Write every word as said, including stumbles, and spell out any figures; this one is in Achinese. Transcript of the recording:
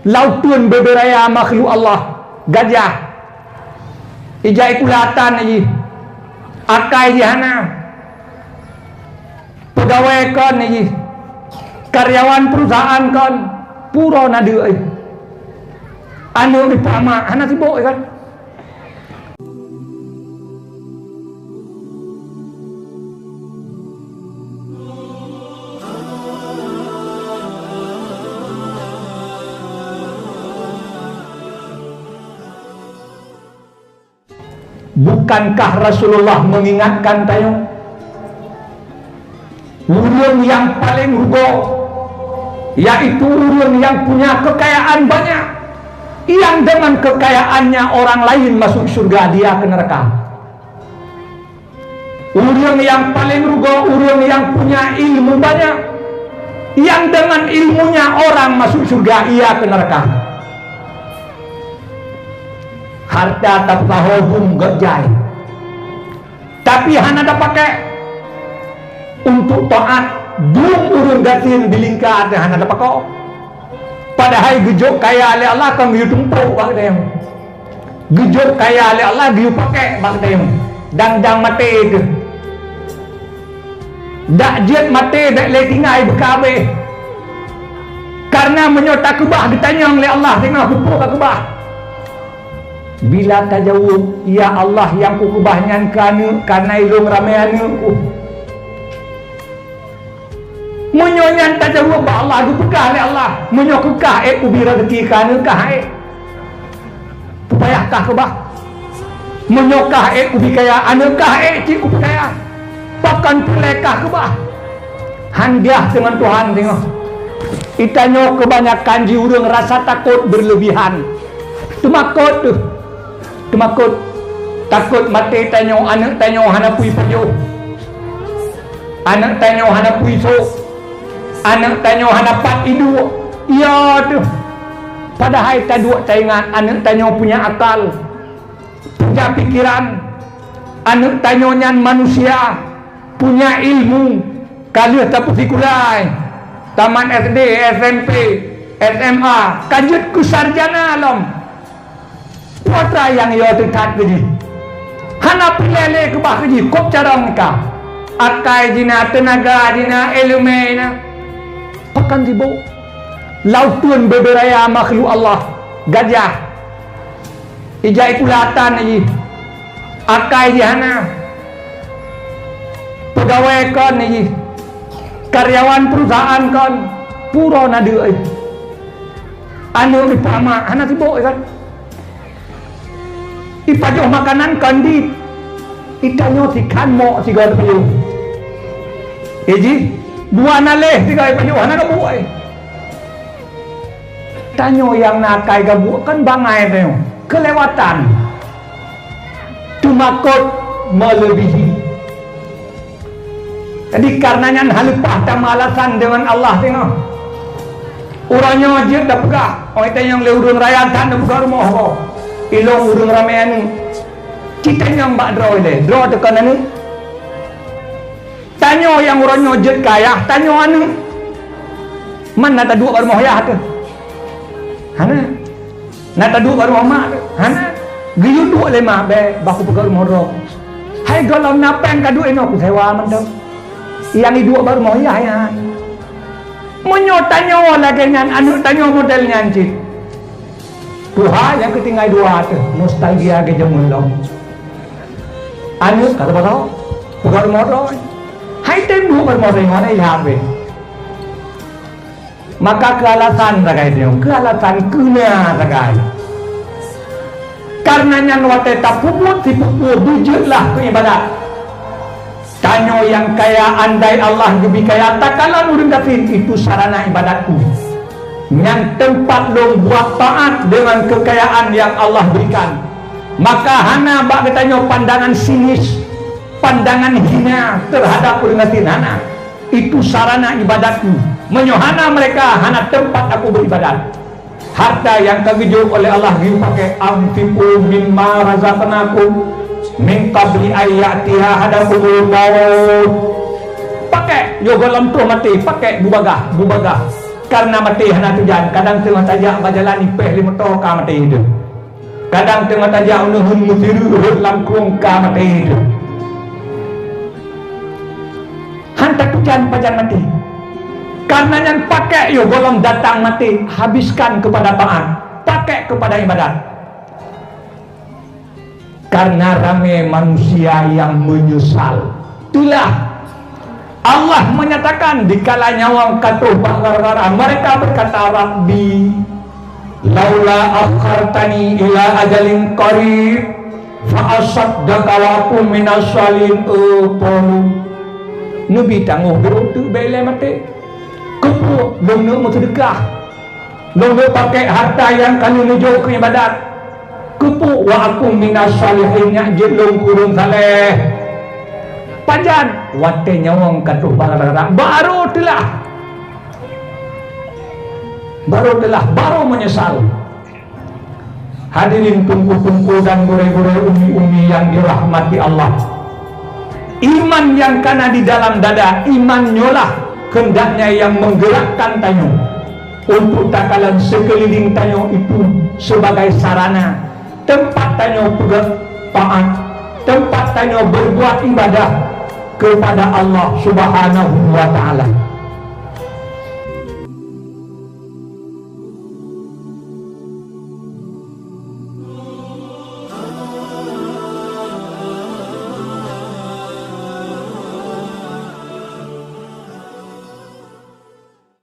Lauteun beubeuraya makhluk Allah, gajah. Ijak ikulatan jih, akai jih hana. Peugawée kon jih, karyawan perusahaan kon, pura na deuk jih. Aneuk ipak mak hana sibok kan. Bukankah Rasulullah mengingatkan tanyoe? Ureuëng nyang paleng rugoe, yaitu ureuëng nyang punya keukayaan banyak, nyang deungon keukayaan nyan orang laén masuk syeuruga, dia keu neuraka. Ureuëng nyang paleng rugoe, ureuëng nyang punya ilmu banyak, nyang deungon ilmu nyan orang masuk syeuruga, ia keu neuraka. Hareuta tapeusaho bum gét jai, tapi hana tapakai untuk taát. Bum ureuëng gasien di lingka teuh hana tapakai. Padahai geujok kaya lé Allah kon geuyue tumpôk bak geutanyoe. Geujok kaya lé Allah geuyue pakai bak geutanyoe. Dang-dang maté teuh. Dak jeuet maté bék lé tinggai beuka abéh. Kareuna meunyoe takeubah geutanyong lé Allah singoh, keupeue kakeubah? Bila tajaweueb, "Ya Allah, nyang kukeubah nyan keu aneuk, kareuna ilôn ramé aneuk ku." Meunyoe nyan tajaweueb bak Allah, geupeugah lé Allah, "Meunyoe keu kah ék ubri raseuki keu aneuk kah ék, peue payah kah keubah. Meunyoe kah ék ubri kaya aneuk kah ék cit kupeukaya, pakon peureulée kah keubah." Hán giah deungon Tuhan singoh. Geutanyoe keubanyakan jih ureuëng rasa takot beureulebihan. Teumakot teuh. Teumakot, takot maté tanyoe, aneuk tanyoe hana peue jipajoh. Aneuk tanyoe hana peue jisôk. Aneuk tanyoe hana pat jiduek. Iya teuh. Padahai taduek taingat aneuk tanyoe punya akal, punya pikeran. Aneuk tanyoe nyan manusia, punya ilmu. Ka lheueh tapeusikula, tamat S D, S M P, S M A, ka jeuet keu sarjana lom. Peue atra nyang yo teutat keu jih? Hana peureulée lé keubah keu jih, kôb carông ka. Akai jih na, teunaga jih na, iéleumé jih na. Pakon sibok? Lauteun beubeuraya makhluk Allah, gajah. Ijak ikulatan jih, akai jih hana. Peugawée kon jih, karyawan perusahaan kon, pura na deuk jih. Aneuk ipak mak hana sibok kan. Ipajoh makanan kon dit. Geutanyoe sikhan mok sigoe teupeuyueng. Eh jih, dua naleh sigoe ipajoh hana gabuek. Tanyoe nyang na akai gabuek kon bangai tanyoe, keulewatan. Teumakot meuleubèhi. Jadi, kareuna nyan hana leupah tameulasan deungon Allah singoh. Uroe nyoe jeuet tapeugah, oh, itanyong lé ureueng raya that tapeugah rumoh ho. Ilôn ureueng ramè aneuk. Cit tanyong bak droe ilèe, droe teuka aneuk. Tanyoe nyang uroe nyoe jeuet keu ayah, tanyoe aneuk. Man na taduek bak rumoh ayah teuh? Hana. Na taduek bak rumoh mak teuh? Hana. Geuyue duek lé mak, bèk, bah kupeugah rumoh droe. Hai gohlom na péng kaduek inoe kusewa mantong. Nyang jiduek bak rumoh ayah nyan. Meunyoe tanyoe lagèe nyan, aneuk tanyoe model nyan cit. Tuha nyang keutinggai dua teuh, nostalgia keu jameun lom. Aneuk ka teupeugah, peugah rumoh droe. Hai tem duek bak rumoh droe ngon ayah bèk. Maka keu alasan sagai nyoe, keu alasan keu na sagai. Kareuna nyan watèe tapeubuet sipeue-peue beujeuet lah keu ibadat. Tanyoe nyang kaya, andai Allah geubri kaya takalon ureueng gasien, itu sarana ibadatku. Nyan teumpat lôn buet taat deungon keukayaan nyang Allah berikan. Maka hana bak geutanyoe pandangan sinis, pandangan hina teuhadap ureueng gasien, hana. Itu sarana ibadatku. Meunyoe hana mereka, hana teumpat aku beribadat. Harta nyang ka geujok oleh Allah geupakè, "Anfiqu mimma razaqnakum min qabli an ya'tiya ahadakumul maut." Pakè, yoh gohlom troh maté, pakè bubagah, bubagah. Karena maté hana tujuan, kadang teungoh tajak bak jalan ipéh lé moto ka maté teuh. Kadang teungoh tajak uneuen meusireuk rhot lam krueng ka maté teuh. Han tatujuan pajan maté. Karena nyan pakék yoh gohlom datang maté, habiskan kepada taat, pakék kepada ibadat. Karena ramé manusia yang menyesal. Itulah Allah menyatakan dikala nyawöng ka troh bak gara-gara, mereka berkata, "Rabbi, laula akhartani ila ajalin qarib fa asaddaqa wa akun minas shalihin." Oh, polu. Neubi tanggong dulu tu bèk ilèe maté. Keupeue lôn neuk meuseudeukah? Lôn neuk pakék harta nyang ka lheueh neujok keu ibadat. Keupeue wa akun minas shalihin, nyak jeuet lôn keu ureueng saleh. Pajan? Watèe nyawöng ka troh bak gara-gara, barô teulah. Barô teulah, barô menyesal. Hadirin teungku-teungku dan gurèe-gurèe, umi-umi yang dirahmati Allah. Iman nyang kana di dalam dada, iman nyoe lah hendaknya yang menggerakkan tanyoe untuk takalon sekeliling tanyoe itu sebagai sarana tempat tanyoe peugöt taat, tempat tanyoe berbuat ibadah kepada Allah Subhanahu wa Ta'ala.